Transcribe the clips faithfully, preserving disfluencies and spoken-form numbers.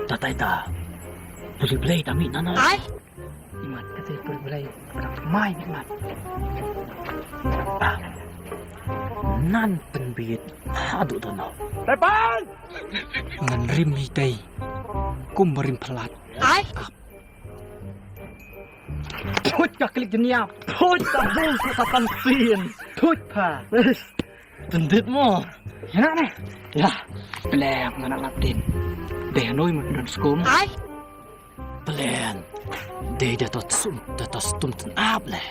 Tatai ta. Pule blei ta mi nana. Imat kate pule blei. Mai imat. Nan pynbit hadu dono. Tepan! Ngan rim hi tei. Kum rim plat. Put ka klik dunia. Put ka bul ka tan sin. Put pa. Tendit mo. Ya ne. Ya. Plek mana latin. Deh noi mun don skum. Plen. Dei da tot sum da tot stum ten ap le.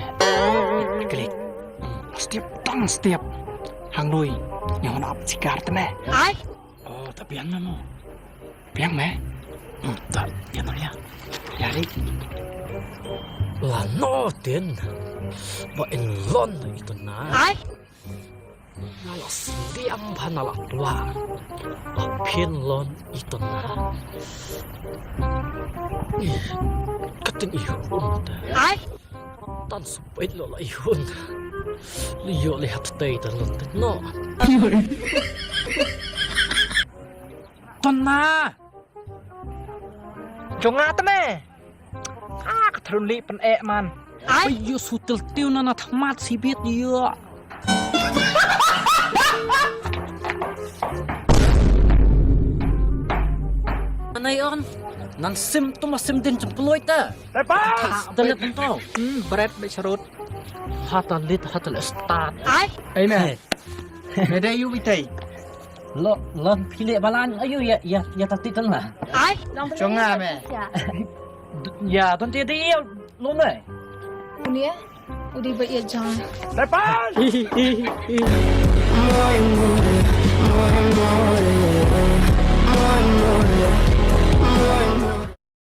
Klik. Step tang step. Hang noi. Nyon ap sikar tene. Oh, ta biang na mo. Biang me. Hmm, ta biang na ya. Ya ri. La no tin. Ba in lon itu na. Nga la sliam bha na la pla. La phin lon i ton na. Ih, ka tin i hun ta. Tan su peit lo la i hun. Li yo li hat tei ta lon ta no. Ton na. Jong nga te me. Ah, ka thrun li pen ek man. Ai, yu sutil tiu na na thmat si bit yu. Anai on, nan sim tu ma sim din jemploy ta. Tepat. Telet to. Hmm, bret be serut. Hata lit hata le start. Ai. Amen. Mede yu bitai. Lo lon pile balan ayu ya ya ya tati tan la. Ai. Jong nga me. Ya ton ti di lo me. Unia udi ba ia jong. Tepat.